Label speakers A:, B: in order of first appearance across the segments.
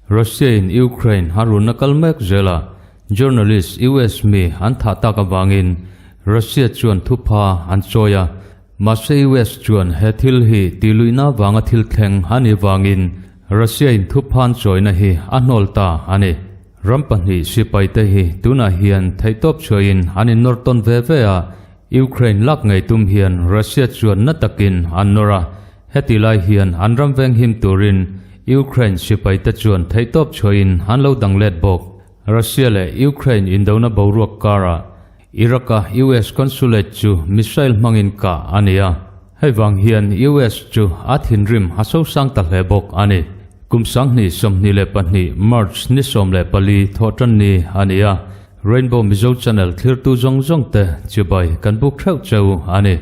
A: Russia in Ukraine a runna kal mek zel a, journalist US mi an thah tak avangin Russia chuan thupha an chawi a, mahse US chuan he thil hi tihluihna vanga thil thleng a nih vangin Russia in thupha an chawina hi a hnawl ta a ni. Ram pahnih sipaite hi tunah hian theihtawp chhuahin an innawr tawn ve ve a, Ukraine lak ngei tum hian Russia chuan na takin an nawr a, heti lai hian an ram venghim turin Ukraine sipaite chuan theihtawp chhuahin an lo dang let bawk. Russia leh Ukraine indona boruak karah Iraq-a US consulate chu missile hmangin kah a ni a, hei vang hian US chu a thinrim a sosang ta hle bawk a ni. Kum 2022 March ni 14 thawhtanni a ni a, Rainbow Mizo Channel thlirtu zawng zawng te chibai kan buk theuh cheu a ni.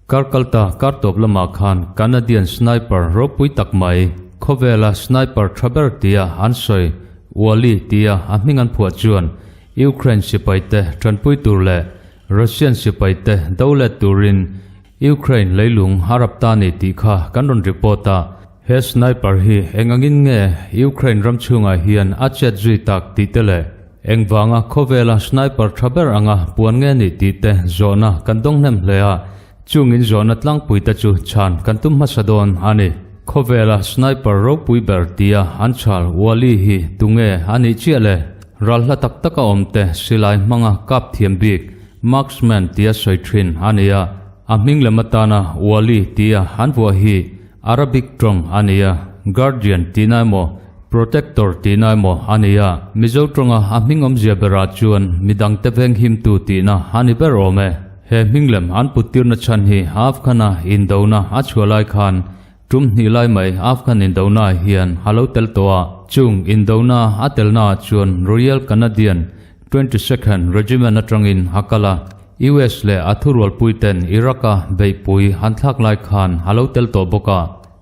A: Kar kalta kar tawp lamah khan Canadian sniper ropui tak mai, khawvela sniper tha ber tia an sawi Wally tia a hming an phuah chuan Ukraine sipai te tanpui tur leh Russian sipai te do let turin Ukraine leilung a rap ta ni tih kha kan rawn report a. He sniper hi eng angin nge Ukraine ram chhungah hian a chet zui tak tih te leh Engvanga khawvela sniper tha ber anga puan nge nih tih te zawhna kan dawng hnem hle a, chungin zawhna tlangpui te chu chhan kan tum hmasa dawn a ni. Khawvela sniper ropui ber tia an chhal Wally hi tunge a nih chiah le? Ral hla tak taka awm te silai hmanga kap thiam bik marksman tia sawi thin a ni a, a hming lem atana Wally tia an vuah hi Arabic tawng a ni a, guardian tihna emaw Protector tihna emaw a ni a, Mizo tawnga a hming awmzia berah chuan midangte venghimtu tihna a ni ber awm e. He hming lem an put tirna chhan hi Afghan-a indona a chhuah lai khan tum hnih lai mai Afghan indonaah hian a lo tel tawh a, chung indona a telnaah chuan Royal Canadian 22nd Regiment atangin a kal a, US leh a thurualpuiten Iraq-a beihpui an thlak lai khan a lo tel tawh bawk a.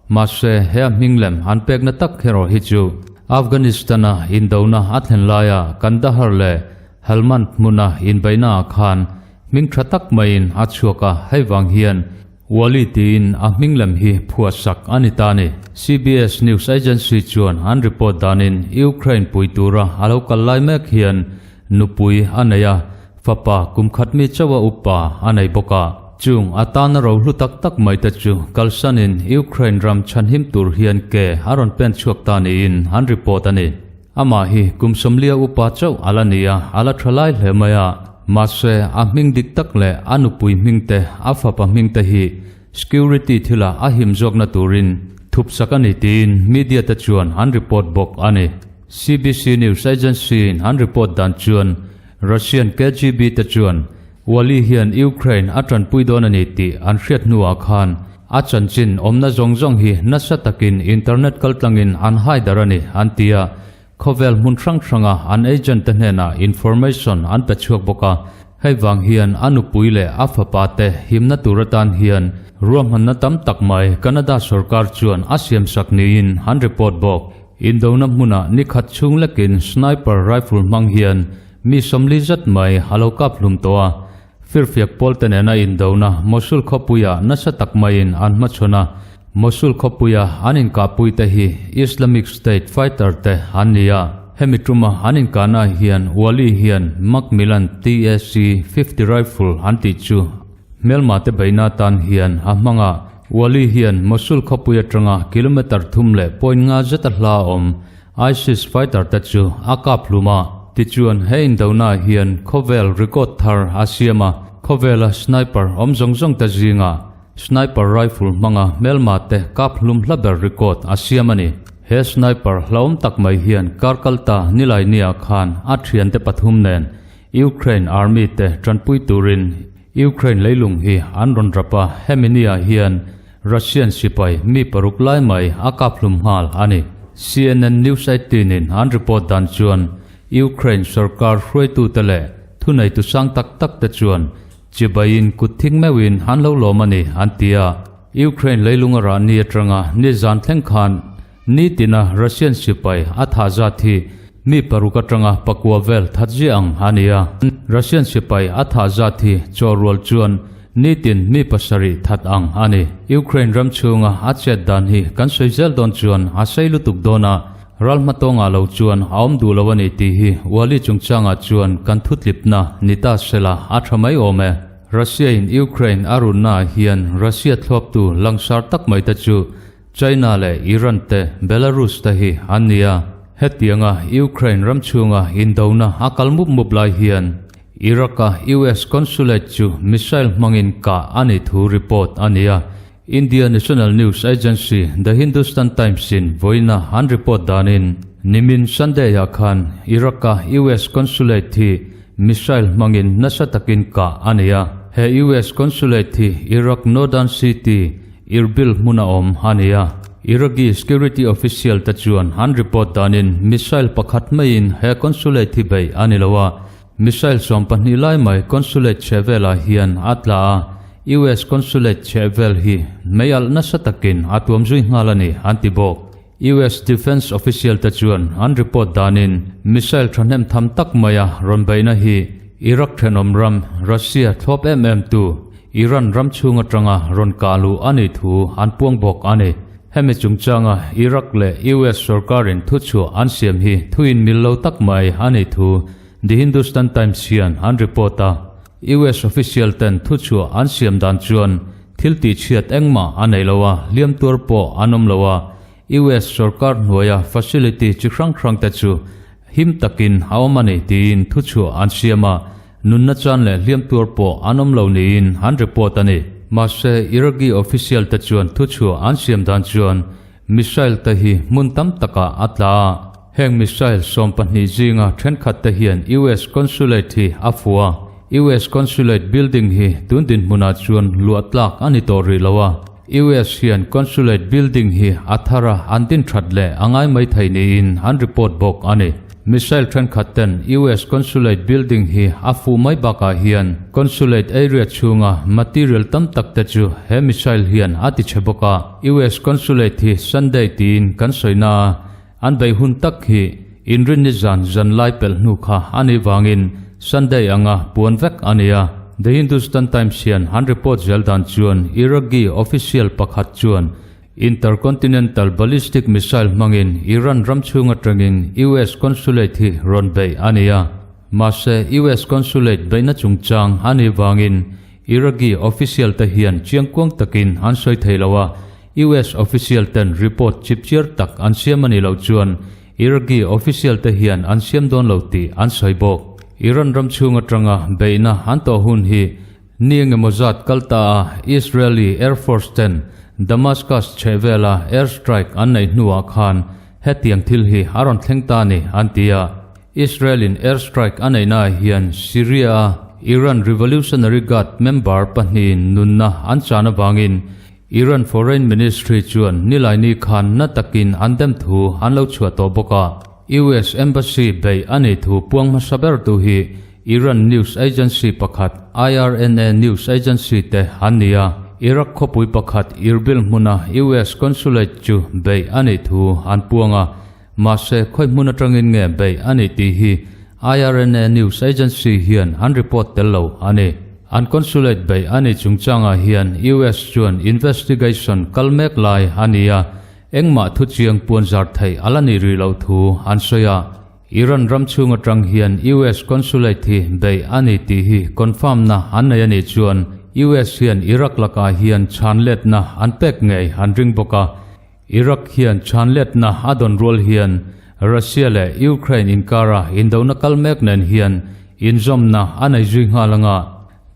A: Mahse, he a hming lem an pekna tak erawh hi chu Afghanistan-a indona a thlen laia Kandahar leh Helmand hmuna inbeihna ah khan hming tha tak maiin a chhuak a, hei vang hian Wali tiin a hming lem hi phuahsak a ni ta a ni. CBS News Agency chuan an report danin Ukraine pui tura a lo kal lai mek hian Nupui a nei a, fapa kum khat mi chauh a upa a nei bawk a. Chung a tana ro hlu tak tak mai te chu kalsanin Ukraine ram chhanhim tur hian ke a rawn pen chhuak ta niin an report a ni. Amah hi kum 40 upa chauh a la ni a, a la tha lai hle mai a. Mahse, a hming dik tak leh a nupui hming te, a fapa hming te hi security thila a him zawkna turin thupsak a ni tiin media te chuan an report bawk a ni. CBC News Agency-in an report dan chuan Russian KGB te chuan Wali hian Ukraine a tanpui dawn a ni tih an hriat hnuah khan a chanchin awmna zawng zawng hi nasa takin internet kaltlangin an hai dar a ni an ti a, khawvel hmun hrang hranga an agent te hnenah information an pe chhuak bawk a, hei vang hian a nupui leh a fapa te himna tur atan hian ruahmanna tam tak mai Canada sorkar chuan a siamsak niin an report bawk. Indona hmunah ni khat chhung lekin sniper rifle hmang hian mi 40 zat mai a lo kap hlum tawh a. Firfiak pawlte nena indona Mosul khawpuiah nasa tak maiin an hmachhawn a. Mosul khawpuia an inkahpuite hi Islamic State fighter te an ni a. Hemi tuma an inkahna hian Wali hian Macmillan TAC 50 rifle an tih chu Hmelma te beihna atan hian a hmang a, Wali hian Mosul khawpui atanga kilometre thum leh point nga zeta hla awm ISIS fighter te chu a kap hlum a. Tichuan he indona hian khawvel record thar a siam a, khawvela sniper awm zawng zawng te zinga sniper rifle hmanga hmelma te kap hlum hla ber record a siam a ni. He sniper hlauhawm tak mai hian kar kalta Nilainiah khan a thiante pathum nen Ukraine Army te tanpui turin Ukraine leilung hi an rawn rap a, hemi niah hian Russian sipai mi paruk lai mai a kap hlum nghal a ni. CNN News 18 in an report dan chuan Ukraine sorkar hruaitute leh thuneitu sang tak tak te chuan chibaiin kut thing meuhin an lo lawm a ni an ti a. Ukraine leilung a rah ni atanga nizan thleng khan Nitina Russian sipai a thah zat hi mi paruk atanga pakua vel that ziah ang a ni a. Russian sipai a thah zat hi chaw rual chuan nitin mi pasarih that ang a ni. Ukraine ram chhunga a chet dan hi kan sawi zel dawn chuan a sei lutuk dawn a. Ral hmatawngah lo chuan a awm duh lo a ni tih hi Wali chungchangah chuan kan thutlipna ni ta sela a tha mai awm e. Russia in Ukraine a runnaah hian Russia thluaktu langsar tak mai te chu China leh Iran te, Belarus te hi an ni a. Hetianga Ukraine ram chhunga indona a kal mup mup lai hian Iraq-a US consulate chu missile hmangin kah a nih thu report a ni a. India national news agency The Hindustan Times-in vawiina an report danin, nimin Sunday-ah khan Iraq-a US consulate hi missile hmangin nasa takin kah a ni a. He US consulate hi Iraq northern city Irbil hmuna awm a ni a. Iraqi security official te chuan an report danin missile pakhat maiin he consulate hi beih a ni lo a, Missile 12 lai mai consulate chhe velah hian a tla a, US consulate chhe vel hi mei alh nasa takin a tuam zui nghal a ni, an ti bawk. US defence official te chuan an report danin missile thahnem tham tak maia rawn beihna hi Iraq thenawm ram Russia thlawp em em tu Iran ram chhung atanga rawn kah luh a nih thu an puang bawk a ni. Hemi chungchanga Iraq leh US sorkarin thuchhuah an siam hi thuin mil lo tak mai a nih thu The Hindustan Times hian an report a. US official ten thuchhuah an siam dan chuan thil tihchhiat engmah a nei lo a, hliam tuar pawh an awm lo a, US sorkar hnuaia facility chi hrang hrang te chu him takin a awm a ni tiin thuchhuah an siam a, nunna chan leh hliam tuar pawh an awm lo niin an report a ni. Mahse, Iraqi official te chuan thuchhuah an siam dan chuan missile te hi hmun tam takah a tla a, heng missile 12 zinga thenkhat te hian US consulate hi a fuh a, US consulate building hi tun dinhmunah chuan luah tlak a ni tawh rih lo a. US hian consulate building hi a thar a an din that leh a ngai mai thei niin an report bawk a ni. Missile thenkhat ten US consulate building hi a fuh mai bakah hian consulate area chhunga material tam tak te chu he missile hian a ti chhe bawk a. US consulate hi Sunday tiin kan sawi na a, an beih hun tak hi inrinni zan zan lai pelh hnu kha a nih vangin Sunday anga puan vek a ni a. The Hindustan Times hian an report zel dan chuan Iraqi official pakhat chuan Intercontinental Ballistic Missile hmangin Iran ram chhung atangin US consulate hi rawn beih a ni a. Mahse, US consulate beihna chungchang a nih vangin Iraqi official te hian chiangkuang takin an sawi thei lo a, US official ten report chipchiar tak an siam a nih loh chuan Iraqi official te hian an siam dawn lo tih an sawi bawk. Iran ram chhung atanga beihna an tawh hun hi ni engemaw zat kal ta a Israeli Air Force ten Damascus chhehvela air strike an neih hnuah khan hetiang thil hi a rawn thleng ta a ni an ti a. Israel in air strike a neihnaah hian Syria a Iran Revolutionary Guard member pahnihin nunna an chan avangin Iran Foreign Ministry chuan Nilaini khan na takin an dem thu an lo chhuah tawh bawk a. US Embassy beih a nih thu puang hmasa bertu hi Iran news agency pakhat IRNA news agency te an ni a. Iraq khawpui pakhat Irbil hmuna US consulate chu beih a nih thu an puang a. Mahse, khawi hmun atangin nge beih a nih tih hi IRNA news agency hian an report tel lo a ni. An consulate beih a nih chungchangah hian US chuan investigation kal mek lai a ni a, engmah thuchiang puanzar theih a la nih rih loh thu an sawi a. Iran ram chhung atang hian US consulate hi beih a ni tih hi confirm na an nei a nih chuan US hian Iraq lakah hian chhanletna an pek ngei an ring bawk a. Iraq hian chhanletna a dawn rual hian Russia leh Ukraine inkara indona kal mek nen hian inzawmna a nei zui nghal anga,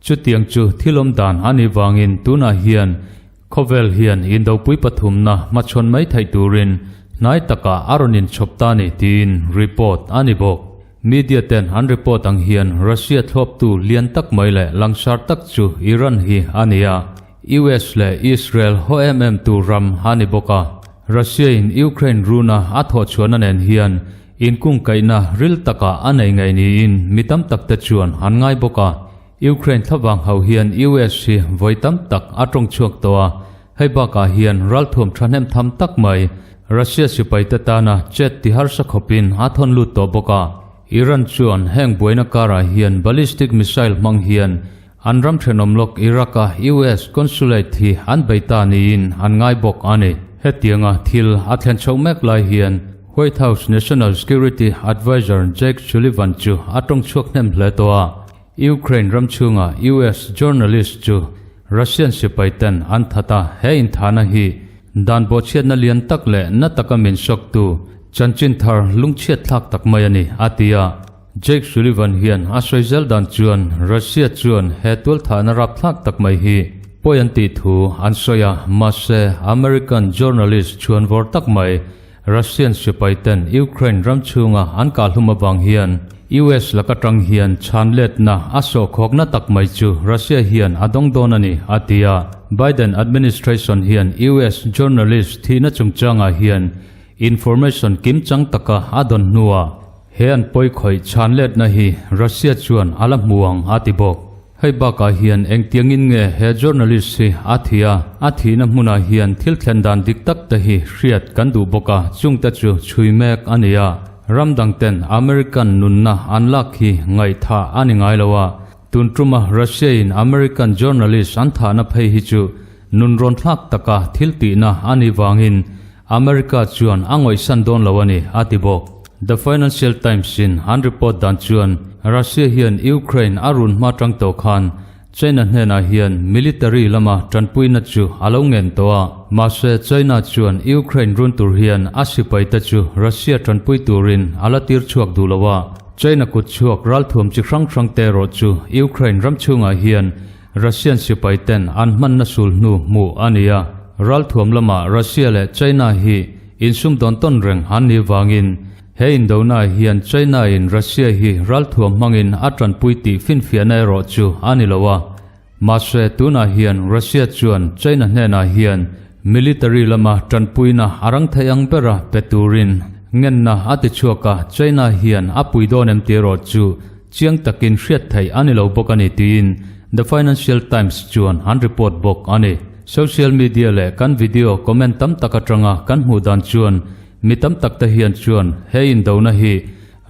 A: chutiang chu thil awm dan a nih vangin tunah hian khawvel hian indopui pathumna hmachhawn mai theih turin hnai takah a rawn inchhawp ta ni tiin report a ni bawk. Media ten an report ang hian Russia thlawptu lian tak mai leh langsar tak chu Iran hi a ni a. US leh Israel haw em em tu ram a ni bawk a, Russia in Ukraine runa a thawhchhuahna nen hian inkungkaihna ril takah a nei ngei niin mi tam tak te chuan an ngai bawk a. Ukraine thlavang ho hian US hi vawi tam tak a tawng chhuak tawh a, hei bakah hian ralthuam thahnem tham tak mai Russia sipai te tana chet ti harsa khawpin a thawn lut tawh bawk a. Iran chuan heng buaina karah hian ballistic missile hmang hian An ram thenawm lawk Iraq-a US consulate hi an bei ta niin an ngai bawk a ni. Hetianga thil a thlen chhoh mek lai hian White House National Security Adviser Jake Sullivan chu a tawng chhuak hnem hle tawh a. Ukraine ram chhunga US journalist chu Russian sipai ten an that a, he inthahna hi dan bawhchhiatna lian tak leh na taka min sawktu chanchin thar lungchhiat thlak tak mai a ni, a ti a. Jake Sullivan hian a sawi zel dan chuan Russia chuan he tualthahna rapthlak tak mai hi pawi an tih thu an sawi a, mahse American journalist chhuanvawr tak mai Russian sipai ten Ukraine ram chhunga an kahhlum avang hian US laka tang hian chhan letna a sawhkhawkna tak mai chu Russia hian a dawng dawn a ni, a ti a. Biden administration hian US journalist thihna chungchangah hian information kimchang taka a dawn hnuah He an pawi khawih chhan letna hi Russia chuan a la hmu ang a ti bawk. Hei bakah hian engtiangin nge he journalist hi a thi a, a thihna hmunah hian thil thlen dan dik tak te hi hriat kan duh bawk a, chungte chu chhui mek a ni a. Ram dang ten American nunna an lak hi ngaihthah a ni ngai lo a, tun tuma Russia in American journalist an thahna phei hi chu nun rawn thlak taka thil tihna a nih vangin America chuan a ngawihsan dawn lo a ni, a ti bawk. The Financial Times in an report dan chuan Russia hian Ukraine a run hma tang tawh khan China hnenah hian military lama tanpuina chu a lo ngen tawh a. Mahse China chuan Ukraine run tur hian a sipaite chu Russia tanpui turin a la tir chhuak duh lo a. China kut chhuak ralthuam chi hrang hrang te erawh chu Ukraine ram chhungah hian Russian sipaiten an hmanna sul hnu hmuh a ni a, ralthuam lamah Russia leh China hi insumdawn tawn reng an nih vangin he indona hian China in Russia hi ralthuam hmangin a tanpui tih finfiahna erawh chu a ni lo a. Mahse tunah hian Russia chuan China hnenah hian military lama tanpuina a rang thei ang bera pe turin ngenna a ti chhuak a, China hian a pui dawn em tih erawh chu Chiang takin hriat theih a ni lo bawk a ni tiin The Financial Times chuan an report bawk a ni. Social media leh kan video comment tam tak atanga kan hmuh dan chuan mi tam tak te hian chuan he indona hi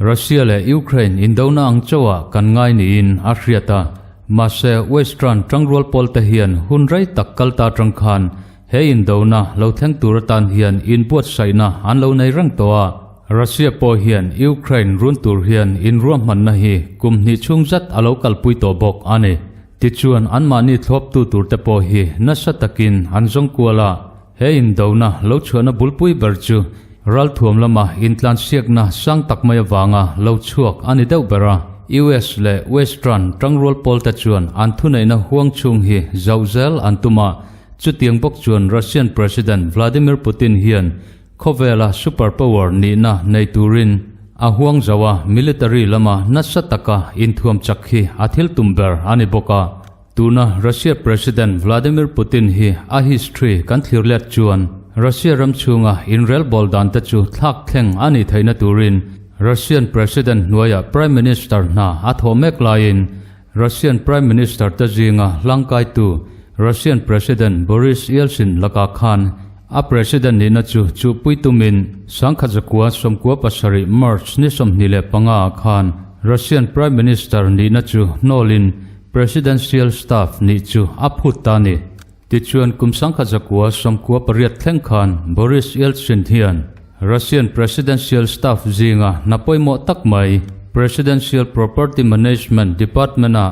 A: Russia leh Ukraine indona ang chauhah kan ngai niin a hriat a. Mahse Western tangrual pawl te hian hun rei tak kal ta atang khan he indona lo thleng tur atan hian inbuatsaihna an lo nei reng tawh a. Russia pawh hian Ukraine run tur hian inruahmanna hi kum hnih chhung zat a lo kalpui tawh bawk a ni. Tichuan anmahni thlawptu turte pawh hi nasa takin an zawng kual a, he indona lo chhuahna bulpui ber chu ralthuam lama intlansiakna sang tak mai avanga lo chhuak a ni deuh ber a. US leh Western tangrual pawlte chuan an thuneihna huang chhung hi zauh zel an tum a, chutiang bawk chuan Russian President Vladimir Putin hian Khawvela super power nihna nei turin a huang zo a, military lama nasa taka inthuam chak hi a thil tum ber a ni bawk a. Tuna Russia President Vladimir Putin hi a history kan thlir let chuan Russia ram chhunga inrelbawl dan te chu thlak thleng a nih theihna turin Russian President hnuaia Prime Minister hna a thawh mek laiin Russian Prime Minister te zinga hlangkaitu Russian President Boris Yeltsin lakah khan A President nihna chu chuhpui tumin Sangkhatzakua 97 March ni 25 ah khan Russian Prime Minister nihna chu hnawlin Presidential Staff nih chu a phut ta a ni. Tichuan kum 1998 thleng khan Boris Yeltsin hian Russian Presidential Staff zinga hna pawimawh tak mai Presidential Property Management Department-ah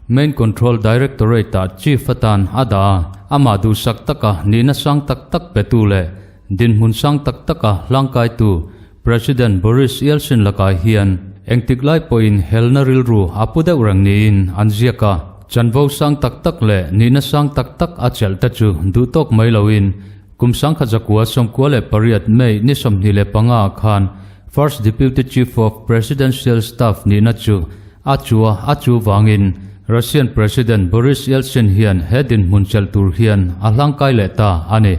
A: Main Control Directorate-ah Chief atan a dah a, amah duhsak taka nihna sang tak tak petu leh dinhmun sang tak taka hlangkaitu President Boris Yeltsin lakah hian engtik lai pawhin helna rilru a pu deuh reng niin an ziak a. Chanvo sang tak tak leh nihna sang tak tak a chelh te chu duh tawk mai loin kum 1998 May ni 25 ah khan First Deputy Chief of Presidential Staff nihna chu A chu a, a chu vangin Russian President Boris Yeltsin hian he dinhmun chelh tur hian a hlangkai leh ta a ni.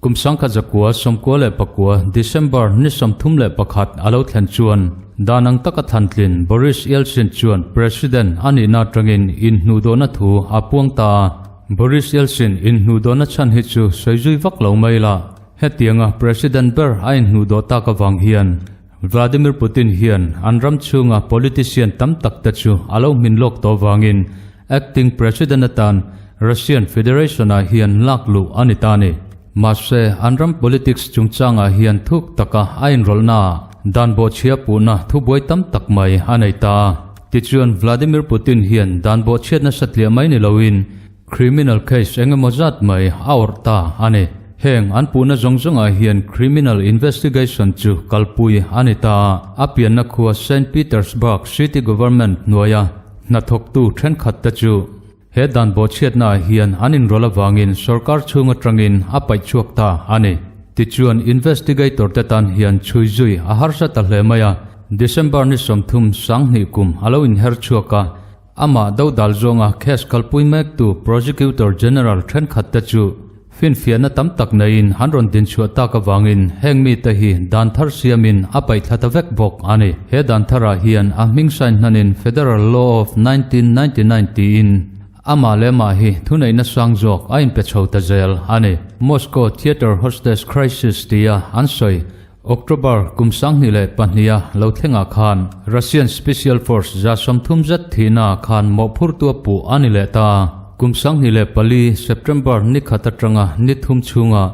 A: Kum 1999 December ni 31 a lo thlen chuan dan ang taka thlantlin Boris Yeltsin chuan President a nihna atangin inhnuhdawhna thu a puang ta a. Boris Yeltsin inhnuhdawhna chhan hi chu sawi zui vak lo mai la, hetianga President ber a inhnuhdawh tak avang hian Vladimir Putin hian an ram chhunga politician tam tak te chu a lo hmin lawk tawh vangin acting president atan Russian Federation-ah hian lak luh a ni ta a ni. Mahse, an ram politics chungchangah hian thuk taka a inrawlhna ah dan bawhchhia puhna thubuai tam tak mai a nei ta a. Tichuan, Vladimir Putin hian dan bawhchhiat nasa tliah mai ni loin criminal case eng emaw zat mai a awrh ta a ni. Heng an puhna zawng zawngah hian criminal investigation chu kalpui a ni ta a. A pianna khua Saint Petersburg city government hnuaia hnathawktu thenkhat te chu He dan bawhchhiatnaah hian an inrawlh avangin sorkar chhung atangin a paih chhuak ta a ni. Tichuan, investigator te tan hian chhui zui a harsa ta hle mai a, December ni 30 sanghnih kum a lo inher chhuak a, amah dodal zawnga case kalpui mektu Prosecutor General thenkhat te chu Finfiahna tam tak neiin an rawn dinchhuah tak avangin heng mite hi dan thar siamin a paihthla ta vek bawk a ni. He dan tharah hian a hming sign hnanin Federal Law of 1999 tiin amah leh amah hi thuneihna sang zawk a inpe chho ta zel a ni. Moscow Theatre Hostess Crisis tia an sawi October kum 2002 a lo thlengah khan Russian Special Force 30 zet thihna khan mawhphurtu a puh a ni leh ta. Kum 24 September ni khat atanga ni thum chhunga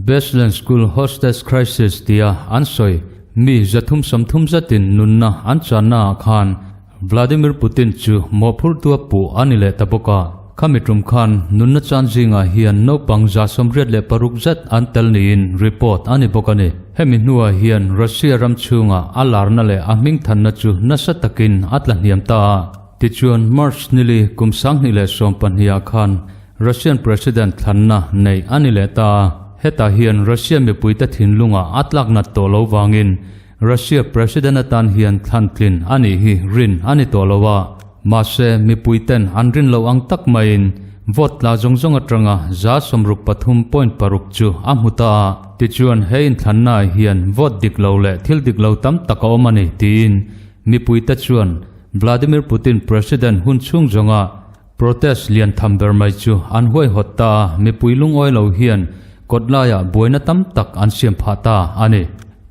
A: Beslan School Hostess Crisis tia an sawi mi 330 zetin nunna an channa ah khan Vladimir Putin chu mawhphurtu a puh a ni leh ta bawk a. Khami tum khan nunna chan zingah hian naupang 86 zet an tel niin report a ni bawk a ni. Hemi hnuah hian Russia ram chhungah a larna leh a hming thanna chu nasa takin a tla hniam ta a. Tichuan March nili kum 2012 ah khan Russian President thlanna nei a ni leh ta a. Hetah hian Russia mipuite thinlungah a tlak nat tawh lo vangin Russia President atan hian thlan tlin a nih hi rin a ni tawh lo a, mahse mipuiten an rin loh ang tak maiin vote tla zawng zawng atanga 63.6 chu a hmu ta a. Tichuan he inthlannaah hian vote dik lo leh thil dik lo tam tak a awm a ni tiin mipuite chuan Vladimir Putin President hun chhung zawnga Protest lian tham ber mai chu an huaihawt ta a, mipui lungawi lo hian kawt laiah buaina tam tak an siam phah ta a ni.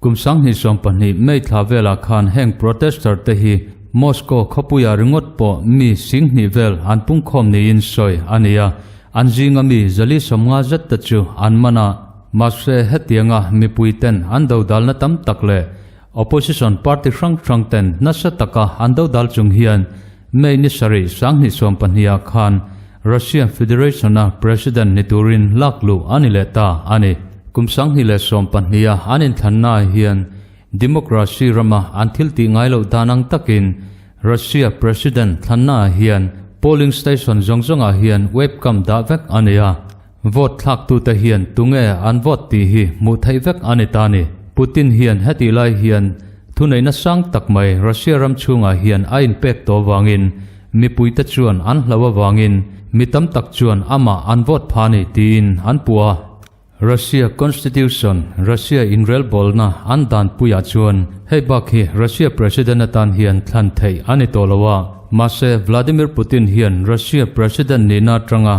A: Kum 2020 May thla velah khan heng protester te hi Moscow khawpuia ringawt pawh mi 20,000 vel an pungkhawm niin sawi a ni a, an zinga mi 450 zet te chu an man a, mahse hetianga mipui ten an dodalna tam tak leh Opposition party hrang hrang ten nasa taka an dodal chung hian May ni 7 2022 ah khan Russian Federation a President ni turin lak luh a ni leh ta a ni. Kum 2022 a an inthlanna ah hian democracy rama an thil tih ngai loh dan ang takin Russia President thlanna ah hian polling station zawng zawng ah hian webcam dah vek a ni a. Vote thlaktute hian tunge an vote tih hi hmuh theih vek a ni ta ni. Putin hian hetih lai hian thuneihna sang tak mai Russia ram chhungah hian a inpek tawh avangin mipuite chuan an hlau avangin mi tam tak chuan amah an vote pha ni tiin an puh a. Russia Constitution, Russia inrelbawlna an dan puiah chuan hei bak hi Russia President atan hian thlan theih a ni tawh lo a. Mahse Vladimir Putin hian Russia President nihna atanga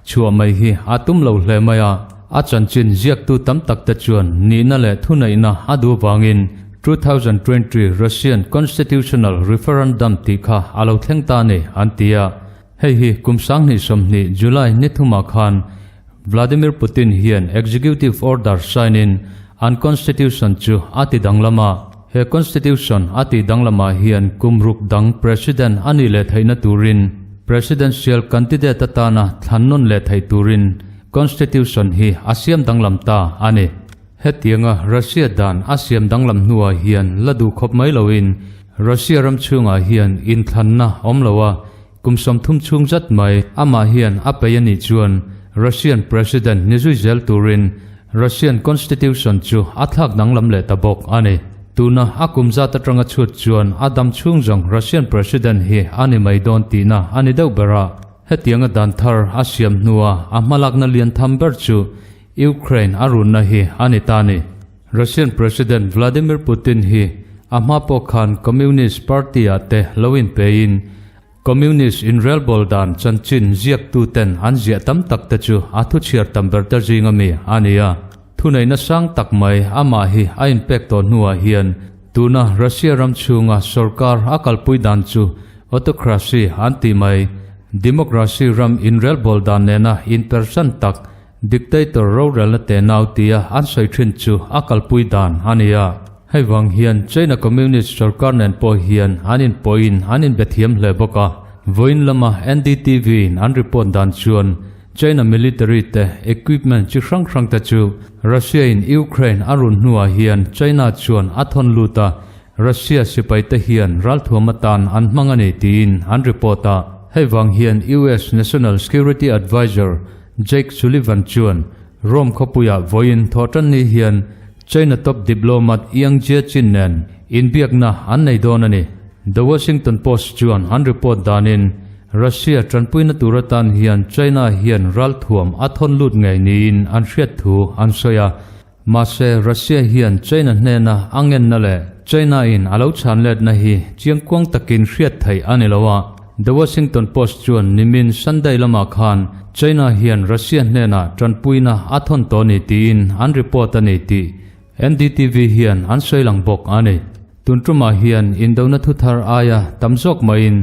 A: Chhuah mai hi a tum lo hle mai a, a chanchin ziaktu tam tak te chuan nihna leh thuneihna a duh vangin 2020 Russian Constitutional Referendum tih kha a lo thleng ta ni an ti a. Hei hi kum 2020 July ni thumah khan Vladimir Putin hian Executive Order sign in an Constitution chu a ti danglam a. He Constitution a tih danglamah hian kum ruk dang President a nih leh theihna turin Presidential candidate atana thlan nawn leh theih turin Constitution hi a siam danglam ta a ni. Hetianga Russia dan a siam danglam hnuah hian la duh khawp mai loin Russia ram chhungah hian inthlanna awm lo a, kum 30 chhung zat mai amah hian a peih a nih chuan Russian President ni zui zel turin Russian Constitution chu a thlak danglam leh ta bawk a ni. Tuna a kum zat atanga chhut chuan a dam chhung zawng Russian President hi a ni mai dawn tihna a ni deuh ber a. Hetianga dan thar a siam hnua a hmalakna lian tham ber chu Ukraine a runna hi a ni ta ni. Russian President Vladimir Putin hi a hma pawh khan Communist Party ah te lo inpein Communist inrelbawl dan chanchin ziaktu ten an ziah tam tak te chu a thu chhiar tam ber te zinga mi a ni a. Thuneihna sang tak mai amah hi a inpek tawh hnuah hian tuna Russia ram chhunga sorkar a kalpui dan chu autocracy an tih mai, democracy ram inrelbawl dan nena inpersan tak. Dictator rorelna tenau tia an sawi thin chu a kalpui dan a ni a. Hei vang hian China Communist sorkar nen pawh hian an inpawhin an inbe thiam hle bawk a. Vawiin lama NDTV in an report dan chuan China military te equipment chi hrang hrang te chu Russia in Ukraine a run hnuah hian China chuan a thawn lut a, Russia sipai te hian ralthuam atan an hmang a ni tiin an report a. Hei vang hian US National Security Adviser Jake Sullivan chuan Rome khawpuiah vawiin thawhtan ni hian China top diplomat Yang Jiechi nen inbiakna an nei dawn a ni. The Washington Post chuan an report danin Russia tanpuina tur atan hian China hian ralthuam a thawn lut ngei niin an hriat thu an sawi a. Mahse, Russia hian China hnena a ngenna leh China in a lo chhan letna hi chiangkuang takin hriat theih a ni lo a. The Washington Post chuan nimin Sunday lamah khan China hian Russia hnenah tanpuina a thawn tawh ni tiin an report a ni tih NDTV hian an sawi lang bawk a ni. Tun tumah hian indona thuthar aia tam zawk maiin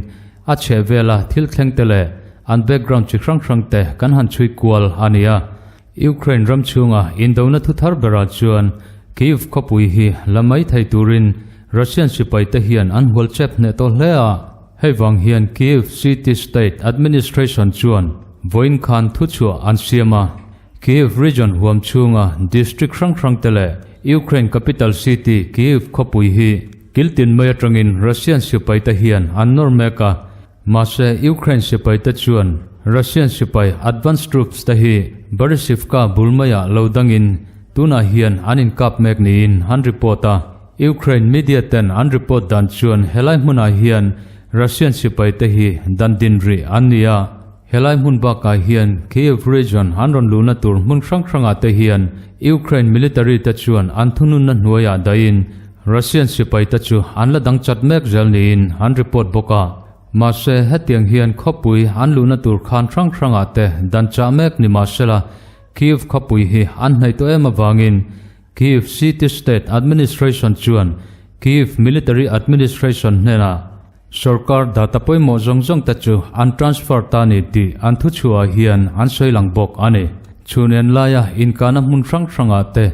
A: a chheh vela thil thleng te leh an background chi hrang hrang te kan han chhui kual a ni a. Ukraine ram chhunga indona thuthar berah chuan Kyiv khawpui hi la mai thei turin Russian sipaite hian an hual chep hneh tawh hle a. Hei vang hian Kyiv City State Administration chuan vawiin khan thuchhuah an siam a. Kyiv region huam chhunga district hrang hrangte leh Ukraine capital city Kyiv khawpui hi kiltin mai atangin Russian sipaite hian an nawr mek a. Mahse, Ukraine sipaite chuan Russian sipai advance troops te hi Baryshivka bul maiah lo dangin tunah hian an inkap mek niin an report a. Ukraine media ten an report dan chuan helai hmunah hian Russian sipaite hi dan din rih an ni a. Helai hmun bakah hian Kyiv region an rawn luhna tur hmun hrang hrangah te hian Ukraine military te chuan an thununna hnuaiah dahin Russian sipaite chu an la dang chat mek zel niin an report bawk a. Mahse, hetiang hian khawpui an luhna tur khan hrang hrangah te dan chah mek ni mahsela Kyiv khawpui hi an hnaih tawh em avangin Kyiv City State Administration chuan Kyiv Military Administration hnenah Sorkar data pawimawh zawng zawng te chu an transfer ta ni tih an thuchhuah hian an sawi lang bawk a ni. Chhun laia inkahna hmun hrang hrangah te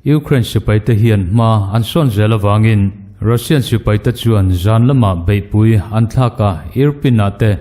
A: Ukraine sipaite hian hma an sawn zel avangin Russian sipaite chuan zan lamah beihpui an thlak a, Irpin-ah te,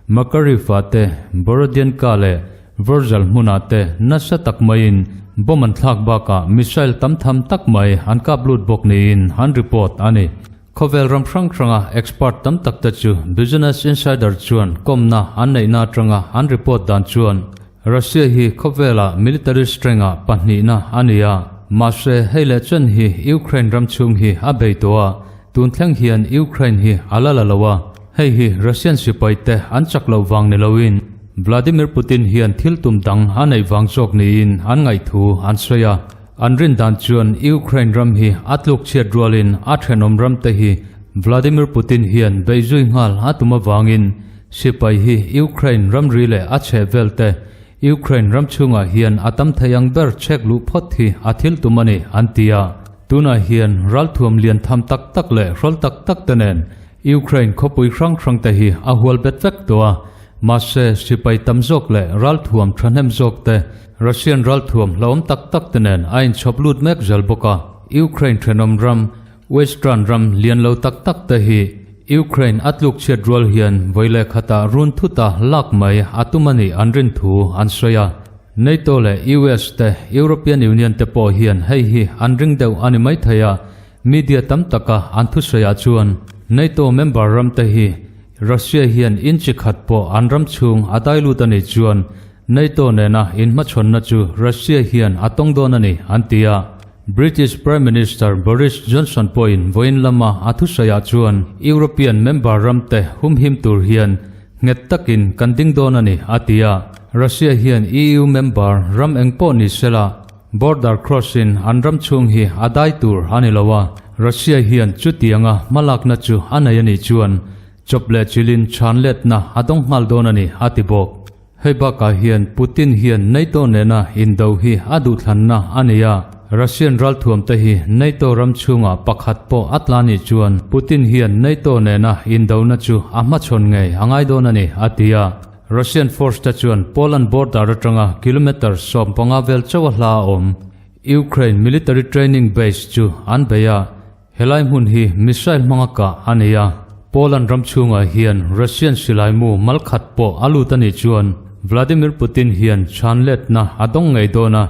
A: Makariv-ah te, Borodyanka leh Vorzel hmunah te nasa tak maiin bomb an thlak bakah missile tam tham tak mai an kap lut bawk niin an report a ni. Khawvel ram hrang hranga expert tam tak te chu Business Insider chuan kawmna an neihna atanga an report dan chuan Russia hi khawvela military strength-ah pahnihna a ni a, mahse hei leh chen hi Ukraine ram chhung hi a bei tawh a, tun thleng hian Ukraine hi a la la lo a, hei hi Russian sipai te an chak loh vang ni loin Vladimir Putin hian thil tum dang a neih vang zawk niin an ngaihthu an sawi a. An rin dan chuan Ukraine ram hi a tluk chhiat rualin a thenawm ram te hi Vladimir Putin hian beihzui nghal a tum avangin sipai hi Ukraine ramri leh a chheh vel te Ukraine ram chhungah hian a tam thei ang ber chhek luh phawt hi a thil tum a ni an ti a. Tunah hian ralthuam lian tham tak tak leh hrawl tak tak te nen Ukraine khawpui hrang hrang te hi a hual bet vek tawh a, mahse sipai tam zawk leh ralthuam thahnem zawk te Russian ralthuam hlauhawm tak tak te nen a inchhawp lut mek zel bawk a, Ukraine thenawm ram, Western ram lian lo tak tak te hi Ukraine a tluk chhiat rual hian vawi leh khatah run thuta lak mai a tum a nih an rin thu an sawi a. NATO leh US te, European Union te pawh hian hei hi an ring deuh a ni maithei a, media tam taka an thusawiah chuan NATO member ram te hi Russia hian inchi khat pawh an ram chhung a dai lut a nih chuan NATO nena inhmachhawnna chu Russia hian a tawng dawn a ni, an ti a. British Prime Minister Boris Johnson pawhin vawiin lama a thusawiah chuan European member ramte humhim tur hian nghet takin kan ding dawn a ni, a ti a. Russia hian EU member ram eng pawh ni sela border cross-in an ram chhung hi a dai tur a ni lo a, Russia hian chutianga hmalakna chu a nei a nih chuan chawp leh chilhin chhan letna a dawng nghal dawn a ni, a ti bawk. Hei bakah hian Putin hian NATO nena indo hi a duhthlanna a nei a, Russian ralthuamte hi NATO ram chhungah pakhat pawh a tla nih chuan Putin hian NATO nena indona chu a hmachhawn ngei a ngai dawn a ni, a ti a. Russian force te chuan Poland border atanga kilometre 15 vel chauh a hla a awm Ukraine military training base chu an bei a, helai hmun hi missile hmanga kah a ni a. Poland ram chhungah hian Russian silai mu mal khat pawh a lut a nih chuan Vladimir Putin hian chhan letna a dawng ngei dawn a,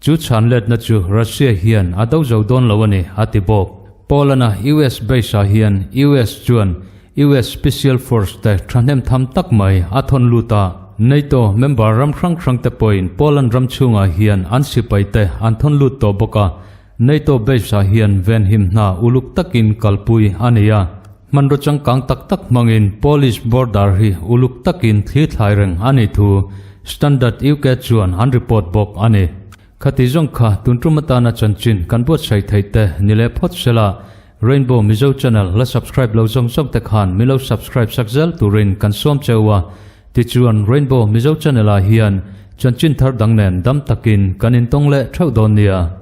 A: chu chhan letna chu Russia hian a do zo dawn lo a ni, a ti bawk. Poland-a US base-ah hian US chuan US Special Force te thahnem tham tak mai a thawn lut a, NATO member ram hrang hrang te pawhin Poland ram chhungah hian an sipai te an thawn lut tawh bawk a, NATO base ah hian venhim hna uluk takin kalpui a ni a, hmanraw changkang tak tak hmangin Polish border hi uluk takin thli thlai reng a nih thu Standard UK chuan an report bawk a ni. Khati zawng kha tun tum atana chanchin kan buatsaih theih te ni leh phawt sela, Rainbow Mizo channel la subscribe lo zawng zawng te khan min lo subscribe sak zel turin kan sawm cheu a, tichuan Rainbow Mizo channel ah hian chanchin thar dang nen dam takin kan intawng leh theuh dawn nia.